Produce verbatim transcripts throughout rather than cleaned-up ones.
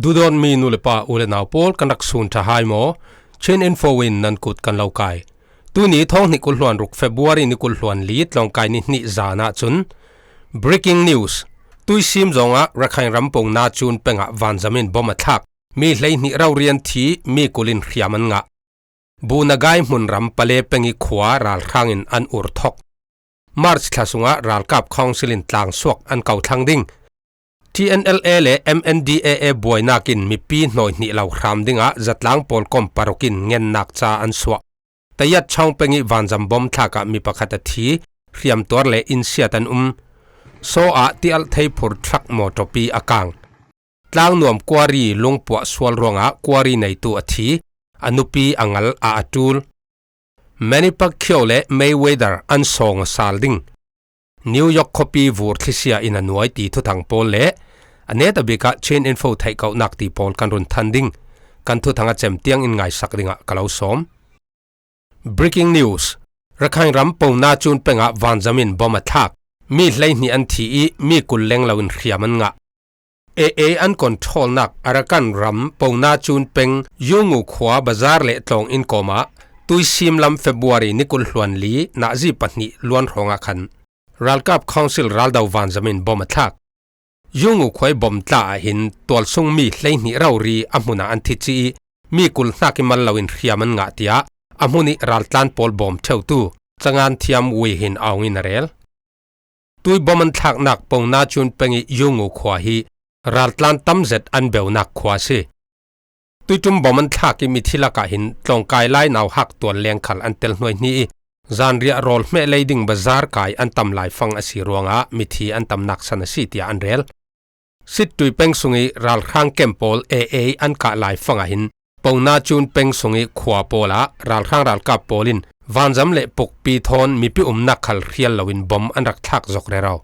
Duhdawtmi nu le pa, u le nau pawl, kan rak sun ṭha hai maw? Chin Info in nan kut kan lo kai. Tuni thawng hnih kul hluan ruk, February ni kul hluan li, tlawngkai ni hnih zan ah cun breaking news. Tuisim zawngah Rakhine ram Pona Cun pengah vanzam in bom a thlak. Mi hleihnih rori an thi, mi kul in hriam an ngah. Bunagai hmunram Pale peng i khua ralhrang in an ur thok. March thla sungah ralkap council in tlangsuak an ko thlang ding. T N L A le M N D A A buainak in mipi hnawi hnih lo hram dingah zatlang pawl kom paruk in ngennak ca an suah. Tayat Chawng peng i vanzam bom thlak ah mi pakhat a thi, hriamtuar le insiat an um. Saw ah Tialthei phur truck mawṭawpi a kang. Tlangnuam kuari lungpuah sual ruangah kuari neitu a thi, a nupi a ngal a a ṭul. Manny Pacquiao le Mayweather an sawng a sal ding. New York khuapi vur thlisia in a nuai ti thuthang pawl le a net a bikah Chin Info theihkohnak ti pawl kan run than ding. Kan thuthang a cem tiang in ngaisak dingah ka lo sawm. Breaking news. Rakhine ram Pona Cun pengah vanzam in bom a thlak. Mi hleihnih an thi i mi kul leng lo in hriam an ngah. A A an controlnak Arakan ram Pona Cun peng Yungu khua bazar le tlawng inn kawmah tuisim lam February ni kul hluan li nazi pahnih luan hrawngah khan ralkap council raldo vanzam in bom a thlak. Yungu khua i bom tla ah hin tualsung mi hleihnih rori a hmunah an thi ci i mi kul hnak i mal lo in hriam an ngah, tiah a hmun i raltlan pawl bawm ṭheutu Cangan Thiam Wei hin aung in a rel. Tui bom an thlaknak Pona Cun peng i Yungu khua hi raltlan tam zet an beunak khua a si. Tuiṭum bom an thlak i mithi lakah hin tlawngkai lai nauhak tual leng khal an tel hnuaihni i, zanriah rawl hmeh lei ding bazar kai an tam laifang a si ruangah mithi an tamnak san a si, tiah an rel. Sittui peng sung i ralhrang kem pawl A A an kah laifang ah hin Pona Cun peng sung i khua pawl ah ralhrang ralkap pawl in vanzam le pukpi thawn mipi umnak khal hrial lo in bom an rak thlak zok rero.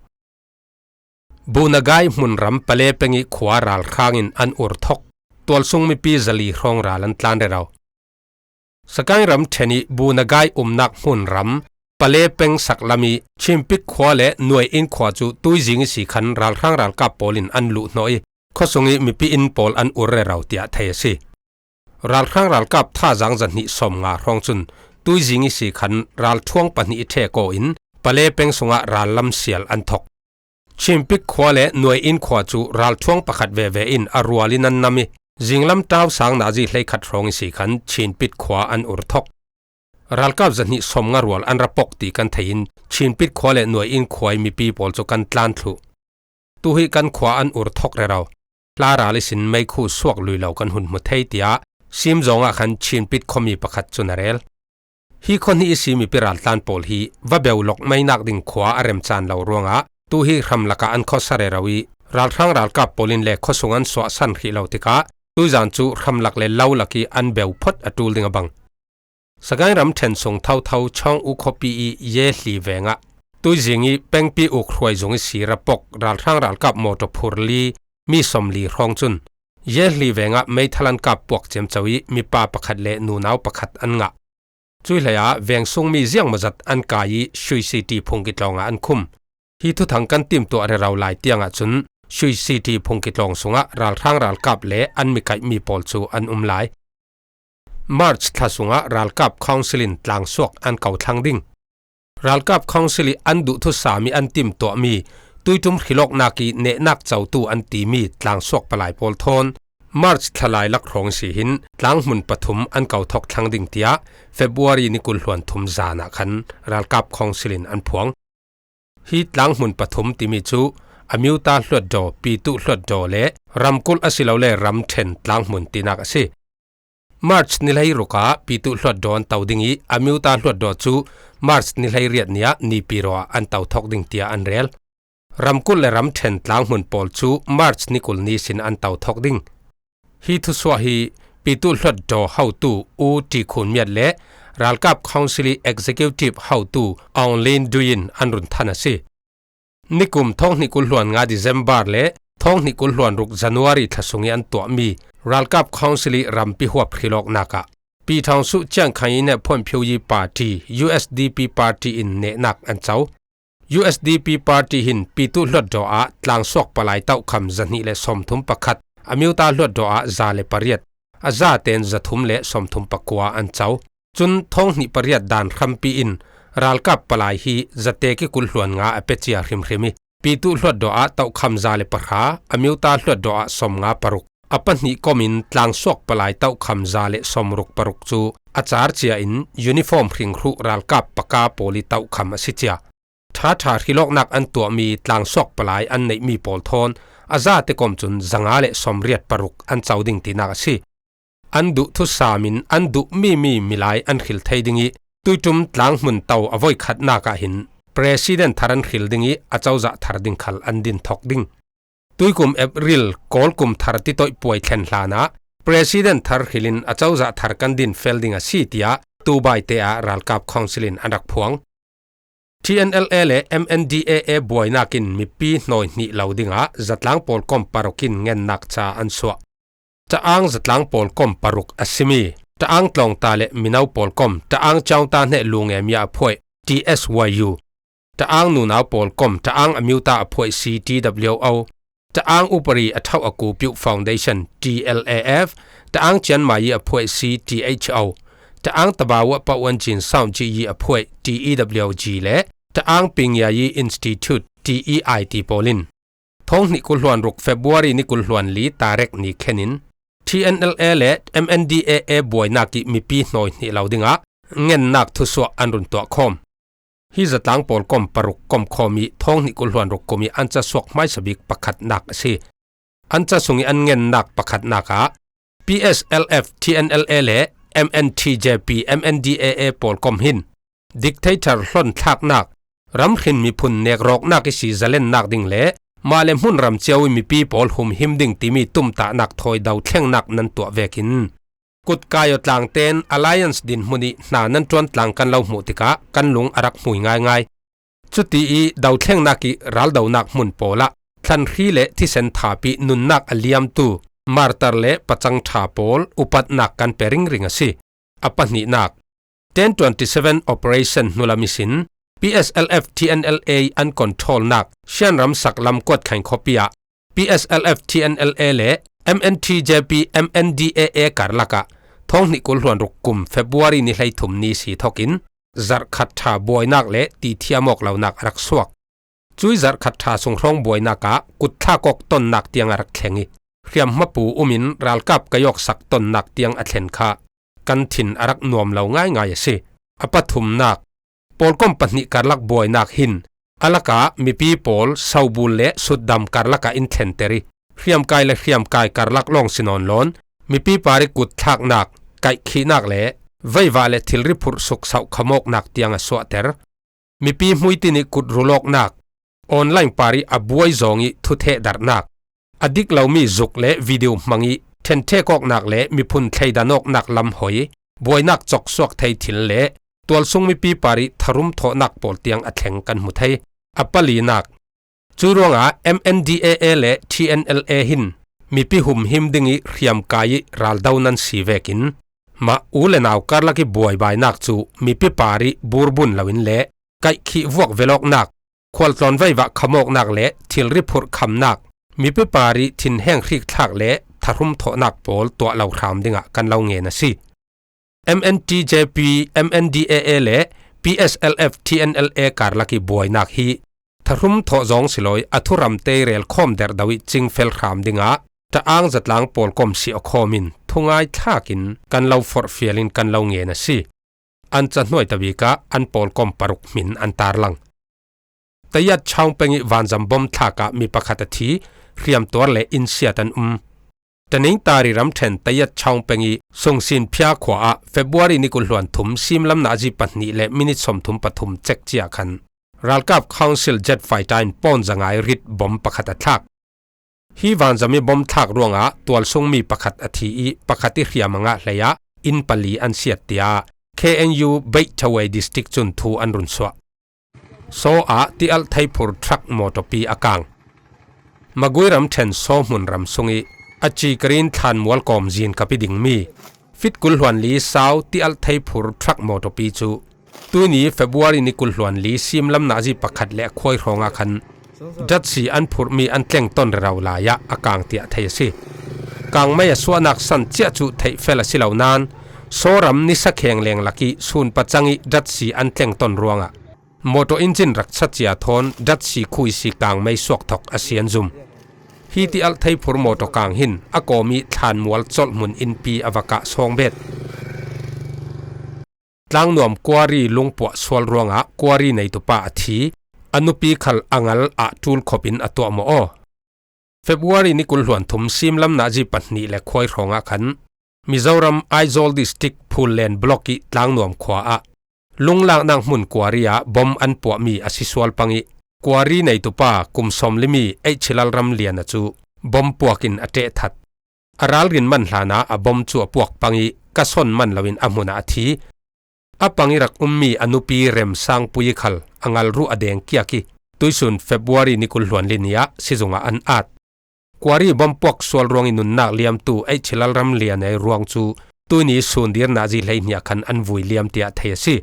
Bunagai hmunram Pale peng i khua ralhrang in an ur thok. Tualsung mipi zali hrawng ral an tlan rero. Sagaing ram ṭhen i Bunagai umnak hmunram Pale peng saklam i Chinpit khua le Nuai Inn khua cu tuizing i si khan ralhrang ralkap pawl in an luh hnawh i khuasung i mipi inn pawl an ur rero, tiah thei a si. Ralhrang ralkap thazaang zahnih sawmnga hrawng cun tuizing i si khan ralṭhuang pahnih i ṭhek aw in Pale peng sungah rallam sial an thok. Chinpit khua le Nuai Inn khua cu ralṭhuang pakhat veve in a rual in an nam i, zinglam ṭausang nazi hleikhat hrawng i si khan Chinpit khua an ur thok. Ralkap zahnih sawmnga rual an ra pok ti kan thei in Chinpit khua le Nuai Inn khua i mipi pawl cu kan tlan thluh. Tuhi kan khua an ur thok rero. Hla ral ihsin meikhu suak lui lo kan hun hmu thei, tiah Simzawng ah khan Chinpit khuami pakhat cun a rel. Hi khuahnih i si mipi raltlan pawl hi va beu lawk meinak ding khua a remcan lo ruangah tuhi hramlak ah an khuasa rero i ralhrang ralkap pawl in le khuasung an suahsan hrih lo tikah tuizan cu hramlak le lo lak i an beu phot a ṭul ding a bang. Sagaing ram ṭhen sung thotho Chawng U khuapi i Yehli vengah tuizing i pengpi uk hruai zung i si rapok ralhrang ralkap mawṭaw phurli mi sawmli hrawng cun Yehli vengah meithal an kap puak ciamco i mipa pakhat le nunau pakhat an ngah. Cuih hlei ah veng sungmi ziangmawzat an kai i Shui City phungki tlawng ah an khum. Hi thuthang kan timtuah rero lai tiang ahcun Shui City phungki tlawng sungah ralhrang ralkap le an mikaihmi pawl cu an um lai. March thla sungah ralkap council in tlangsuak an ko thlang ding. Ralkap council i an duhthusam i an timtuahmi tuiṭum hrilawknak i nehnak cotu an timi tlangsuak palai pawl thawn March thla lailak hrawng si hin tlanghmun pathum an ko thawk thlang ding, tiah February ni kul hluan thum zan ah khan ralkap council in an phuang. Hi tlanghmun pathum timi cu Amyotha Hluttaw, Pyithu Hluttaw le ramkulh asilole ramṭhen tlanghmun tinak a si. March ni hleiruk ah Pyithu Hluttaw an to ding i Amyotha Hluttaw cu March ni hleiriat ni ah Naypyidaw ah an to thawk ding, tiah an rel. Ramkulh le ramṭhen tlanghmun pawl cu March ni kul ni sin an to thawk ding. Hi thusuah hi Pyithu Hluttaw hotu U Ṭi Khun Myat le ralkap council i executive hotu Aung Hlaing Dui in an run than a si. Nikum thawng hnih kul hluan nga December le thawng hnih kul hluan ruk January thla sung i an tuahmi ralkap council i rampi huap hrilawknak ah Pyithu Hluttaw Chiang Khai-i ne Phuanphiu Yi Party, U S D P party in nehnak an co. U S D P party hin Pyithu Hluttaw ah tlangsuak palai tohkham zahnih le sawmthum pakhat Amyotha hluatdawh ah za le pariat, a zaten zathum le sawmthum pakua an co. Cun thawng hnih pariat dan hrampi in ralkap palai hi zatek i kul hluan nga a pia cia hrimhrim i, Pitu hluatdawh ah tohkham za le pahra, Amyotha hluatdawh ah sawmnga paruk, a pahnih kom in tlangsuak palai tohkham za le sawmruk paruk cu a car cia in uniform hringhruh ralkap paka pawl i tohkham a si cia. Ṭha ṭha hrilawknak an tuahmi tlangsuak palai an neihmi pawl thawn a zate kom cun zanga le sawmriat paruk an co ding tinak a si. An duh thusam in an duh mimi milai an hril thei ding i, tuiṭum tlanghmun to a voikhatnak ah hin President thar an hril ding i, a cozah thar ding khal an din thawk ding. Tuikum April, Kawlkum thar titoih puai thlen hlanah President thar hrilin a cozah thar kan din fel ding a si, tiah Dubai te ah ralkap Council in an rak phuang. T N L A le M N D A A buainak in mipi hnawi hnih lo dingah zatlang pawlkom paruk in ngennak ca an suah. Taang zatlang pawlkom paruk a simi Taang Tlawngta le Mino pawlkom, Taang Caungta hneh Lungemia a phuaih T S Y U, Taang nunau pawlkom, Taang Amyotha a phuaih C T W O, Taang Upari a thauh a kupiuh Foundation T L A F, Taang Chianmai a phuaih C T H O, Taang Tabawa Pawan Chin Sound G a phuaih T E W G le Taang Pingyai Institute T E I T pawl in thawng hnih kul hluan ruk February ni kul hluan li tarek ni khenin T N L A le M N D A A buainak i mipi hnawi hnih lo dingah ngennak thusuah an run tuah khawm. Hi zatlang pawlkom paruk komkhawm i thawng hnih kul hluan ruk kum i an ca suak hmaisa bik pakhatnak a si. An ca sung i an ngennak pakhatnak ah P S L F T N L A le M N T J P M N D A A pawlkom hin dictator hlon thlaknak, ram hrin miphun nekrawknak i si zalennak ding le mah le hmun ram cio i mipi pawl humhim ding timi tumtahnak thawi dothlengnak nan tuah vekin, kutkai aw tlangten alliance dinhmun i hna nan ṭuan tlang kan lo hmuh tikah kan lung a rak hmui ngaingai. Cuti i dothlengnak i raldonak hmun pawl ah thlanhri le thisen thapi nunnak a liamtu martar le pacang ṭha pawl upatnak kan pe ringring a si. A pahnihnak, ten twenty seven operation hnulam ihsin P S L F T N L A an controlnak Shan ram saklam Kuatkhain khuapi ah P S L F T N L A le M N T J P M N D A A karlak ah thawng hnih kul hluan ruk kum February ni hleithum ni si thokin zarhkhat ṭha buainak le tithiam awk lonak a rak suak. Cui zarhkhat ṭha sunghrawng buainak ah kutthlak awk tonnak tiang a rak thleng i, hriamhmapu um in ralkap kaih awksak tonnak tiang a thlen kha kan thin a rak nuam lo ngaingai a si. A pathumnak, pawlkom pahnih karlak buainak hin a lakah mipi pawl sobul le sutdam karlak ah in thlenter i, hriamkai le hriamkai karlak lawng si nawn lawn mipi par i kutthlaknak, kaihkhihnak le veivah le thilri phurh suksauh khamawknak tiang a suahter. Mipi hmuitin i kutrul awknak, online par i a buai zawng i thuthehdarhnak, a dik lomi zuk le video hmang i ṭhenṭhek awknak le miphun thleidan awknak lam hoi, buainak cawksuak thei thil le tualsung mipi par i tharum thawhnak pawl tiang a thleng kan hmu thei. A palinak, cu ruangah M N D A A le T N L A hin mipi humhim ding i hriamkai i raldo nan si vekin, mah u le nau karlak i buaibainak cu mipi par i burbun loin le kaihkhih vuak velawknak, khualtlawn veivah khamawknak le thilri phurh khamnak, mipi par i thinheng hrikthlak le tharum thawhnak pawl tuah lo hram dingah kan lo ngen a si. M N T J P, M N D A A le P S L F T N L A karlak i buainak hi tharum thawh zawng si lawi a thuramte i relkhawm derhdo i cingfel hram dingah Taang zatlang pawlkom si awkhawm in thungai thlak in kan lo forhfial in kan lo ngen a si. An cahnuai tabik ah an pawlkom paruk hmin an tarlang. Tayat Chaung peng i vanzam bom thlak ah mi pakhat a thi, hriamtuar le innsiat an um. Taningtari ramṭhen Tayat Chaung peng i Sungsin Phia khua ah February ni kul hluan thum simlam nazi pahnih le minit sawmthum pathum cek cia khan ralkap Council jet fighter in pawn zangai rit bom pakhat a thlak. Hi vanzam i bom thlak ruangah tualsung mi pakhat a thi i pakhat i hriam a ngah hlei ah inn pali an siat, tiah K N U Beihtaway District cun thu an run suah. Saw ah tialh theiphur truck mawtawpi a kang. Magui ramṭhen Saw hmun ram sung i a ci karin thlan mualkawm zin kap i dingmi fit kul hluan li sau tialh theiphur truck mawtawpi cu tuini February ni kul hluan li simlam nazi pakhat le a khuai hrawngah khan datsi an phurhmi an tleng ton rero lai ah a kang tiah thei a si. Kangmei a suahnak san ciah cu theih fel a si lo nain, Sawram nisa kheng lenglak ih sun pacang ih datsi an tlengton ruangah mawtaw injin raksa cia thawn datsi khuisi kangmei suak thok a si an zum. Hiti alh thei phur mawtaw kang hin a kawm ih thlanmual colhhmun innpi a va kah sawng bet. Tlangnuam kuari lungpuah sual ruangah kuari neitupa a thi, a nupi khal a ngal ah ṭul khop in a tuahmawh aw. February ni kul hluan thum simlam nazi pahnih le khuai hrawngah khan Mizoram Aizawl District Phullen Block ih Tlangnuam khua ah lunglaknak hmun kuari ah bom an puahmi a si sual pang ih kuari neitupa kum sawmli mi H Lalramliana cu bom puak in a ṭehthat. A ralrin man hlanah a bom cu a puak pang ih ka son man loin a hmun ah a thi. A pang ih rak ummi a nupi Remsang Pui khal a ngal ruh a dengkiak ih tuihsun February ni kul hluan li ni ah sizung ah an at. Kuari bom puak sual ruangih nunnak liamtu H Lalramliana ih ruang cu tuihni sun dir nazi hleihnih ah khan an vui liam tiah thei a si.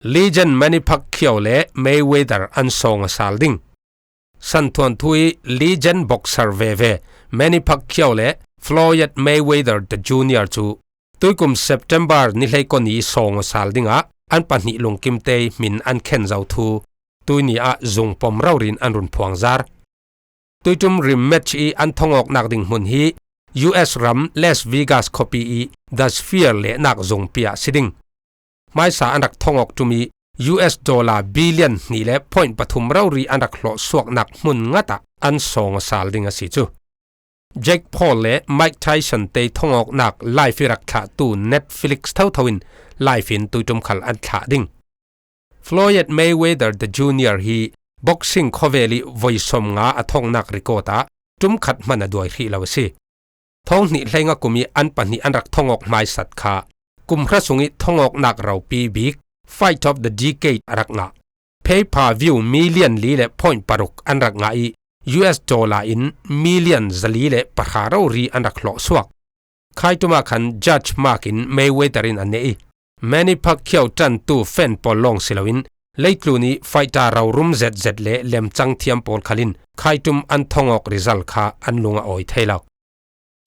Legend Manny Pacquiao le Mayweather an sawng a sal ding. Santhuanthu ih legend boxer veve Manny Pacquiao le Floyd Mayweather the Junior cu tuikum September ni hleikua ni sawng aw sal dingah an pahnih lungkimte ih hmin an khen zo thu tuihni ah zungpom rori in an run phuangzar. Tuiṭum rematch ih an thongawknak ding hmun hi U S ram Las Vegas khuapi ih The Sphere lehnak zungpi ah si ding. Hmaisa an rak thongawk ṭum ih U S dollar billion hnih le point pathum rori an rak hlawh suaknak hmun ngatah an sawng aw sal ding a si cu. Jake Paul le Mike Tyson te thongawknak live ih rak thlahtu Netflix thotho in live in tuiṭum khal an thlah ding. Floyd Mayweather the Junior hi boxing khawvel ih voi sawmnga a thongnak record ah ṭum khat hman a duai hrih lo a si. Thawng hnih hleinga kum ih an pahnih an rak thongawk hmaisat kha kum hra sungih thongawknak ropi bik Fight of the Decade a rak ngah. Pay-per-view million li le point paruk an rak ngah ih U S dollar in million zali le pahra rori an rak hlawh suak. Khaiṭum ah khan judge mark in Mayweather in a neh ih Manny Pacquiao ṭantu fan pawl lawng si loin leitlun ih fighter rorum zetzet le lemcang thiam pawl khal in khaiṭum an thongawk result kha an lung a awi thei lo.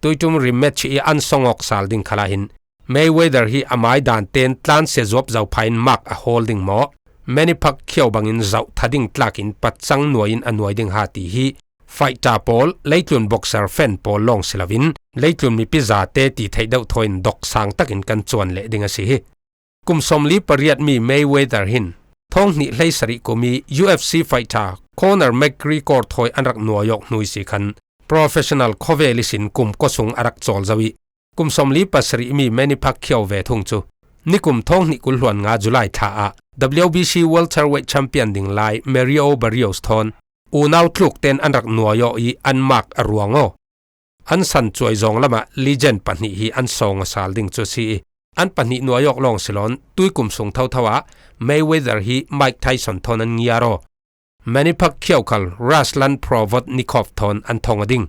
Tuiṭum rematch ih an sawng awk sal ding khalah hin Mayweather hi a mai dan tein tlansia zuap zo pha in mark a hawl ding maw, Manny Pacquiao bangin zoh tha ding tlak in patcang nuai in a nuai ding ha ti hi fighter pawl, leitlun boxer fan pawl lawng si loin leitlun mipi zate ti theih deuh thaw in dawksang takin kan cuan leh ding a si hi. Kum sawmli pariat mi Mayweather hin thawng hnih hleisarih kum ih U F C fighter Conor McGregor thawi an rak nuai awk hnu ihsi khan professional khawvel ihsin kum kua sung a rak cawl zo ih kum sawmli pasarih mi Manny Pacquiao ve thung cu nikum thawng hnih kul hluan nga July thla ah W B C welterweight champion ding lai Mario Barrios thawn unau tluk tein an rak nuai awk ih an mark a ruang aw. An san cuai zawng lamah legend pahnih hi an sawng aw sal ding cu a si ih an pahnih nuai awk lawng si loin tuikum sung thotho ah Mayweather hi Mike Tyson thawn an ngiar aw. Manny Pacquiao khal Ruslan Provodnikov thawn an thong aw ding.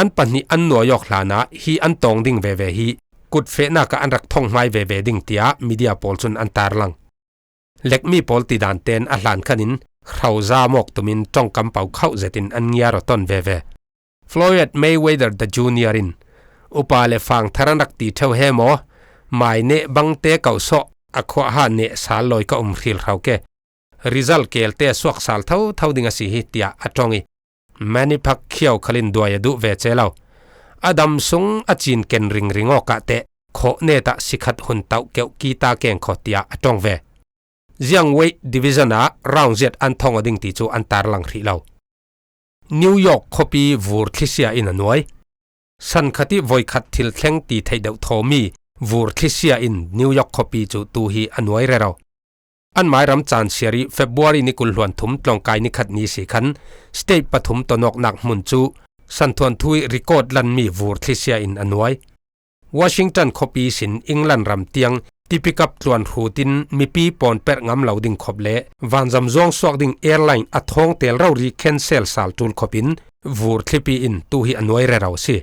An pahnih an nuai awk hlanah hi an tawng ding veve hi kutfehnak ah an rak thong hmai veve ding tiah media pawl cun an tarlang. Lekmi pawl tidan tein a hlan khan in hroza mawk tumin ṭongkam po khauh zetin an ngiar aw ton veve. Floyd Mayweather the Junior in upa le fang thar an rak ti ṭheu he maw? Mai neh bangte kauh sawh a khuaha neh sal lawi ka um hril hro ke. Result kelte a suak sal thotho ding a si hi tiah a ṭong ih Manny Pacquiao khal in duai a duh ve ce lo. A dam sung a cin ken ringring awkah teh khawh netah sikhat hun tauh keuh kita keng khaw tiah a ṭong ve. Ziang weight division ah round ziat an thong aw ding ti cu an tarlang hrih lo. New York khuapi vur thlisia in a nuai. San khat ih voi khat thil thleng ti theih deuh thawmi vur thlisia in New York khuapi cu tu hi a nuai rero. An mai ram caan siar ih February ni kul hluan thum tlawngkai ni khat ni si khan state pathum tonawknak hmun cu santhuanthu ih record lanmi vur thlisia in a nuai. Washington khuapi sin England ram tiang tipikap tluan hrut in mipi pawn perh ngam lo ding khop le vanzam zuang suak ding airline a thawng tel rori cancel sal ṭul khop in vur thlipi in tu hi a nuai rero si.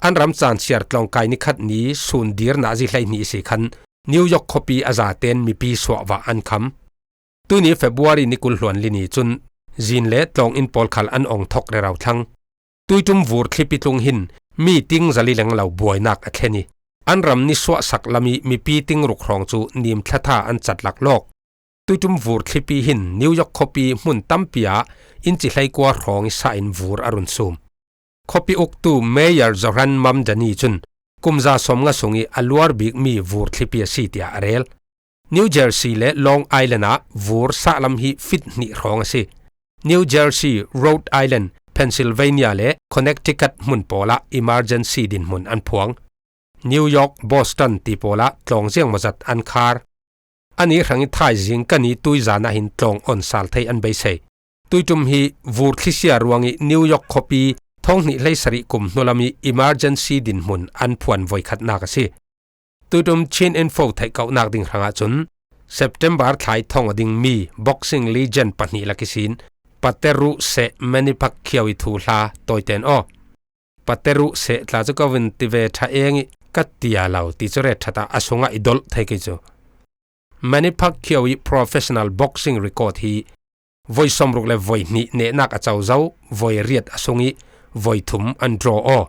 An ram caan siar tlawngkai ni khat ni sun dir nazi hleihnih si khan New York khuapi a zaten mipi suahvah an kham. Tuni February ni kul hluan li ni cun zin le tlawng inn pawl khal an ong thok rero thlang. Tuiṭum vur thlipi tlung hin mi ting zali leng lo buainak a thlen i, an ram ni suahsak lam i mipi ting rukhrawng cu nim thlatha an cat laklawk. Tuiṭum vur thlipi hin New York khuapi hmun tampi ah inchi hleikua hrawng i sa in vur a run sum. Khuapi uktu Mayor Zohran Mamdani cun kumza sawmnga sung i a luar bikmi vur thlipi a si tiah a rel. New Jersey le Long Island ah vur sahlam hi fit hnih hrawng a si. New Jersey, Rhode Island, Pennsylvania le Connecticut hmun pawl ah emergency dinhmun an phuang. New York, Boston ti pawl ah tlawng ziang mawzat an khar. Ani hrang i thaizing kani tuizan ah hin tlawng on sal thei an beisei. Tuiṭum hi vur thlisia ruang i New York khuapi thawng hnih hleisarih kum hnulam i emergency dinhmun an phuan voikhatnak a si. Tuiṭum Chin Info theihkauhnak ding hrangah cun September thla i thawng a dingmi boxing legend pahnih lak ihsin Pateru seh Manny Pacquiao i thuhla tawiten aw. Pateru seh tla cu ko vun ti ve ṭha eng i ka tia lo ti cu ret ṭhat ah a sungah i dolh thei kei cu. Manny Pacquiao i professional boxing record hi voi sawmruk le voi hnih nehnak a co zo, voi riat a sung i voi thum an draw aw.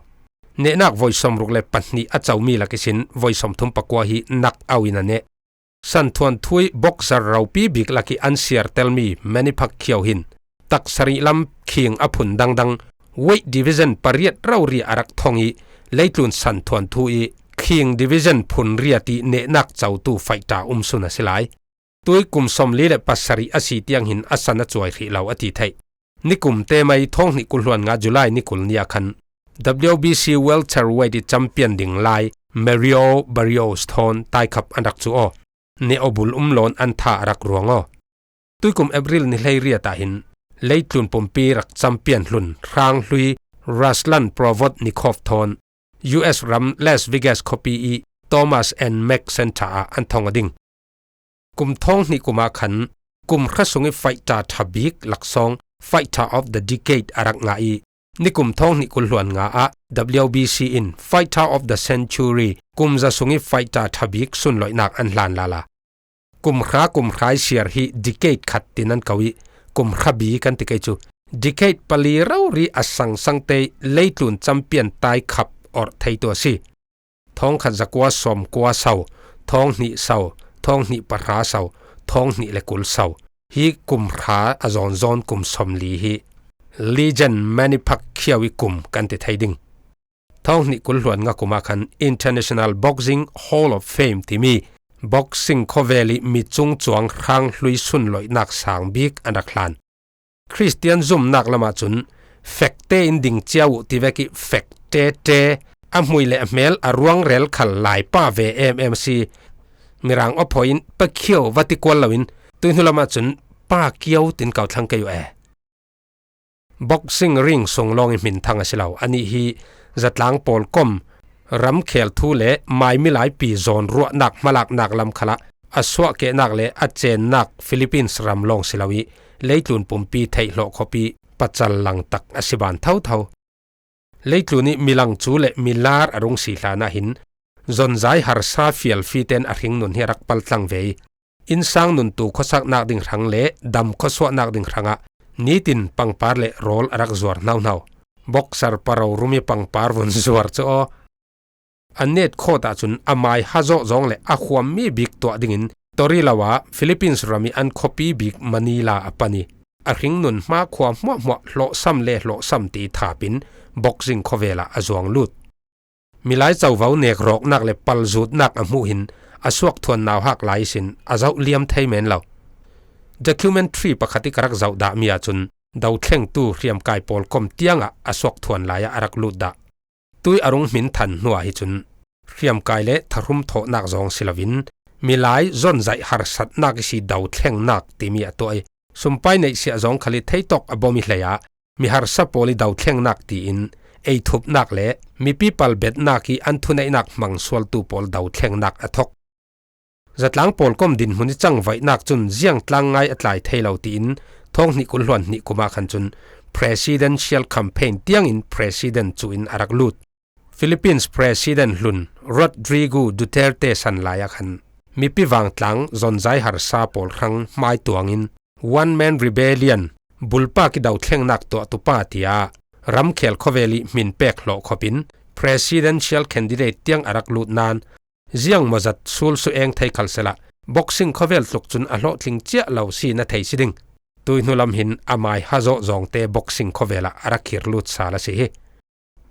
Nehnak voi sawmruk le pahnih a comi lak ihsin voi sawmthum pakua hi nak au in a neh. Santhuan thui boxer ropi bik lak i an siar telmi Manny Pacquiao hin taksarih lam khing a phun dangdang weight division pariat rori a rak thong i leitlun santhuan thu i khing division phun riat i nehnak cotu faihta um sun a si lai. Tui kum sawmli le pasarih a si tiang hin a san a cuai hrih lo a ti theih. Nikum te mai thawng hnih kul hluan nga July ni kul ni ah khan W B C welterweight i champion ding lai Mario Barrios thawn taikhap an rak cu aw. Neh aw bul um lawn an tha a rak ruang aw. Tuikum April ni hleiriat ah hin leitlun pumpi rak champion hlun hrang hlui Ruslan Provodnikov thawn U S ram Las Vegas khuapi i Thomas and Mack Center ah an thong a ding. Kum thawng hnih kum ah khan kum hra sung i faihta ṭha bik laksawng Fighter of the Decade a rak ngah i, nikum thawng hnih kul hluan nga ah W B C in Fighter of the Century, kum za sung i faihta ṭha bik sunloihnak an hlan lala. Kum hra kum hra i siar hi decade khat tin an ko i, kum hra bik an ti kei cu. Decade pali rori a sangsang te leitlun champion taikhap orh theitu a si. Thawngkhat zakua sawmkua so, thawng hnih so, thawng hnih pahra so, thawng hnih le kul so. Hi kum hra a zawnzawn kum sawmli hi legend Manny Pacquiao i kum kan ti thei ding. Thawng hnih kul hluan nga kum ah khan International Boxing Hall of Fame timi boxing khawvel i mi cungcuang hrang hlui sunloihnak sang bik an rak hlan. Khristian zumnak lamah cun fekte in ding cia uh ti vek i fek tete a hmui le a hmel a ruang rel khal laipa ve em em a si. Mirang awphawi in Pacquiao va ti kual loin tui hnu lamah cun Pacquiao tin kau thlang kei uh e. Boxing ring sung lawng i hmin thang a si lo. Anih hi zatlang pawlkom ramkhel thu le mai milaipi zawn ruahnak hmalaknak lam khalah a suahkehnak le a cennak Philippines ram lawng si lo i leitlun pumpi theihhlawh khawpi pacal langtak a si ban thotho. Leitlun i milang cu le milar a rung si hlan ah hin zonzai harsa fialfi ten a hringnun hi a rak paltlang ve i, innsang nuntu khuasaknak ding hrang le dam khuasuahnak ding hrangah nitin pangpar le rawl a rak zuar hnohno. Boxer paro rumi pangpar vun zuar cu aw. A net khawt ahcun a mai ha zawh zawng le a huammi bik tuah dingin tori lo ah Philippines ram i an khuapi bik Manila a pan i, a hringnun hma khua hmuahhmuah hlawhsam le hlawhsam ti thap in boxing khawvel ah a zuang lut. Milai covo nek rawknak le palzutnak a hmuh hin a suak thuan nauhak lai ihsin a zoh liam thei men lo. Documentary pakhat i ka rak zoh dahmi ahcun dothlengtu hriamkai pawlkom tiangah a suak thuan lai ah a rak lut dah. Tui a rung hmin than hnuah hi cun hriamkai le thahrum thawhnak zawng si loin milai zonzaih harsatnak i si dothlengnak timi a tuah i, sumpai neihsiah zawng khal i theitawk a bawm i hlei ah mi harsa pawl i dothlengnak tiin eithupnak le mipi palbetnak i an thuneihnak hmang sualtu pawl dothlengnak a thok. Zatlang pawlkom dinhmun i cangvaihnak cun ziangtlang ngai a tlai thei lo tiin thawng hnih kul hluan hnih kum ah khan cun presidential campaign tiangin president cu in a rak lut. Philippines president hlun Rodrigo Duterte san lai ah khan mipi vangtlang zonzai harsa pawl hrang hmaituangin one man rebellion, bulpak i dothlengnak tuahtu pa tiah ramkhel khawvel i hmin pek hlawh khawpin presidential candidate tiang a rak lut nan, ziang mawzat sulsu eng thei khal sela, boxing khawvel tluk cun a hlawhtling ciah lo si na thei si ding. Tui hnu lam hin a mai ha zawh zawngte boxing khawvelah a rak kir lut sal a si hi.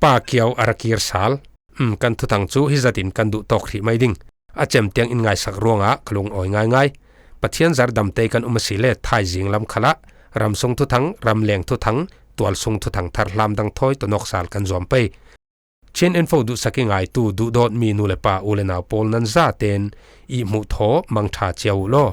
Pa Kiau a rak kir sal. Um, kan thuthang cu hi zatin kan duh tawk hrih mai ding. A cem tiang in ngaisak ruangah ka lungawi ngaingai. Pathian zardamte kan um a si le thaizing lam khalah ramsung thuthang, ramleng thuthang, tualsung thuthang thar hlam dang thawi tuanawk sal kan zuam pei. Chin Info duhsak i ngaitu duhdawtmi nu le pa u le nau pawl nan zaten i hmuh thaw mangṭha cio uh law.